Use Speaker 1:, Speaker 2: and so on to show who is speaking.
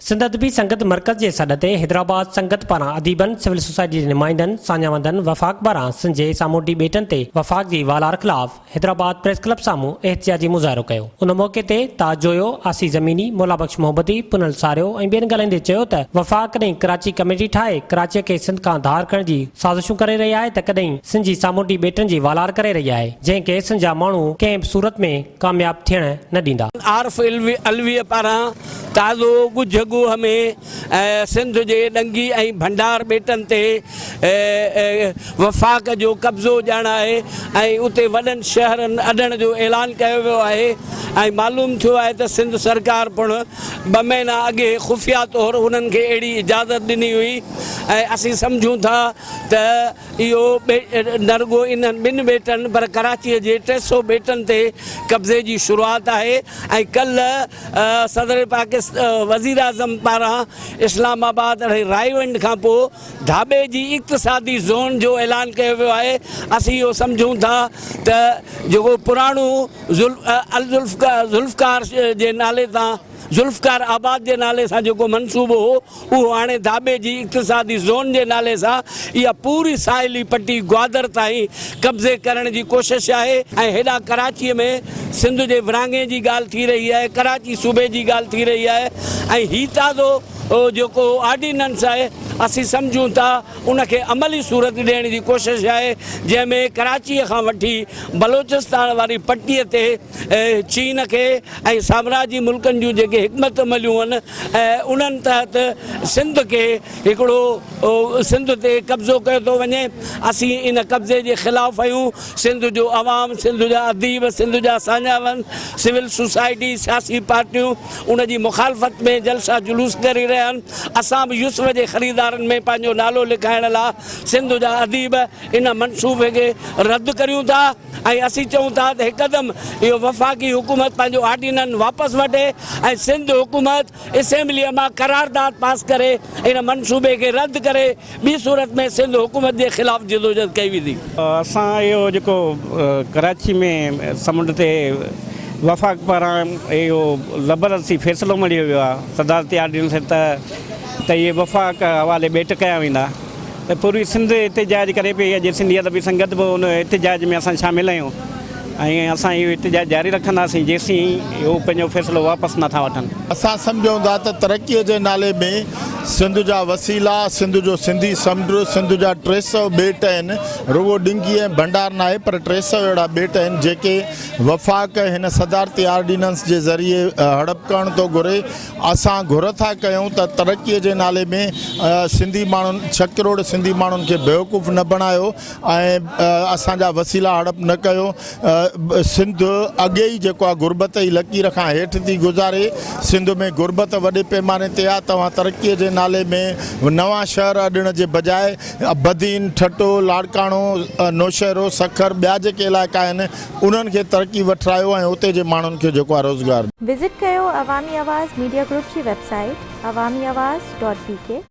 Speaker 1: سنڌ ادبي سنگت مرڪز جي سڏ تي حيدرآباد سنگت پاران اديبن، سول سوسائٽي جي نمائندن، ساڃاهوندن، وفاق پاران سنڌ جي سامونڊي ٻيٽن تي وفاق جي والار خلاف حيدرآباد پريس ڪلب سامهون احتجاجي مظاهرو ڪيو. ان موقعي تي تاج جويو، آسي زميني، مولا بخش محبتي، پنهل ساريو ۽ ٻين ڳالهائيندي چيو ته وفاق ڪڏهن ڪراچي ڪميٽي ٺاهي ڪراچي کي سنڌ کان ڌار ڪرڻ جي سازشون ڪري رهي آهي ته ڪڏهن سنڌ جي سامونڊي ٻيٽن جي والار ڪري رهي آهي جنهن کي سنڌ جا ماڻهو ڪنهن به صورت ۾ ڪامياب ٿيڻ نه ڏيندا.
Speaker 2: عارف علويء پاران تازو ڳجهه ڳوهه ۾ سنڌ جي ڏنگي ۽ ڀنڊار ٻيٽن تي وفاق جو قبضو ڄاڻائي ۽ اتي وڏن شهرن اڏڻ جو اعلان ڪيو ويو آهي ۽ معلوم ٿيو آهي ته سنڌ سرڪار پڻ ٻه مهينا اڳي خفيه طور انهن کي اهڙي اجازت ڏني هئي ۽ اسين سمجهون ٿا ته اهو نه رڳو انهن ٻن ٻيٽن پر ڪراچيء جي 300 ٻيٽن تي قبضي جي شروعات آهي ۽ ڪلهه صدر وزيراعظم پاران اسلام آباد ۽ رائيونڊ کان پوء ڌاٻي جي اقتصادي زون جو اعلان ڪيو ويو آهي. اسين اهو سمجهون ٿا ته جيڪو پراڻو الذوالفقار جي نالي تان ذوالفقار آباد جي نالي سان جيڪو منصوبو هو اهو هاڻي ڌاٻي جي اقتصادي زون جي نالي سان اها پوري ساحلي پٽي گوادر تائين قبضي ڪرڻ جي ڪوشش آهي ۽ هيڏانهن ڪراچي ۾ سنڌ جي ورهاڱي جي ڳالهه ٿي رهي آهي، ڪراچي صوبي جي ڳالهه ٿي رهي آهي ۽ هي تازو جيڪو آرڊيننس آهي اسين سمجهون ٿا ان کي عملي صورت ڏيڻ جي ڪوشش آهي جنهن ۾ ڪراچي کان وٺي بلوچستان واري پٽي تي چين کي ۽ سامراجي ملڪن جون جيڪي حڪمت عمليون آهن انهن تحت سنڌ کي هڪڙو سنڌ تي قبضو ڪيو ٿو وڃي. اسين ان قبضي جي خلاف آهيون. سنڌ جو عوام، سنڌ جا اديب، سنڌ جا ساڃاهوند، سول سوسائٽي، سياسي پارٽيون ان جي مخالفت ۾ جلسا جلوس ڪري رهيا آهن. اسان به يوسف جي خريدارن ۾ پنهنجو نالو لکائڻ لا سنڌ جا اديب ان منصوبي کي رد ڪريون ٿا. ۽ اسين چئون ٿا ته هڪدم اهو وفاقي حڪومت پنهنجو آرڊيننس واپس وٺي ۽ سنڌ حڪومت اسيمبليء مان قرارداد پاس ڪري ان منصوبي کي رد ڪري ٻي صورت ۾ سنڌ حڪومت جي خلاف جدوجهد ڪئي ويندي.
Speaker 3: اسان اهو جيڪو ڪراچي ۾ سمنڊ تي وفاق پاران اهو زبردستي فيصلو مڙهيو ويو آهي صدارتي آرڊيننس ته ته اهي وفاق حوالي ٻيٽ ڪيا ويندا. ته پوري سنڌ احتجاج ڪري پئي اڄ سنڌي ادبي سنگت به ان احتجاج ۾ اسان شامل آهيون ۽ اسان اهو احتجاج جاري رکنداسين جيسين هو پنهنجو فيصلو واپس نه ٿا وٺن.
Speaker 4: اسان سمجهون ٿا ته ترقي جي نالي ۾ سنڌ جا وسيلا، سنڌ جو سنڌي سمنڊ، سنڌ جا 300 ٻيٽ آهن، رڳو ڊنگي ۽ ڀنڊار ناهي پر 300 اهڙا ٻيٽ آهن جيڪي وفاق هن صدارتي آرڊيننس جي ذريعي هڙپ ڪرڻ ٿو گهري. اسان گهر ٿا ڪيون ته ترقي جي نالي ۾ سنڌي ماڻهن ڇهه ڪروڙ سنڌي ماڻهن کي بيوقوف نه بڻايو ۽ اسان جا وسيلا هڙپ نه ڪيو سنڌ اڳي ئي جيڪو آهي غربت جي لڪير کان هيٺ ٿي گذاري سنڌ ۾ غربت وڏي پيماني تي آهي توهان ترقي جي نالي ۾ نوان شهر اڏڻ جي بجاء بدين ٺٽو لاڙڪاڻو نوشهرو سکر ٻيا جيڪي علائقا آهن انهن کي ترقي وٺرايو ۽ اتي جي ماڻهن کي جيڪو آهي روزگار.
Speaker 5: وزٽ ڪيو عوامي آواز ميڊيا گروپ جي website Awami Awaz dot B K.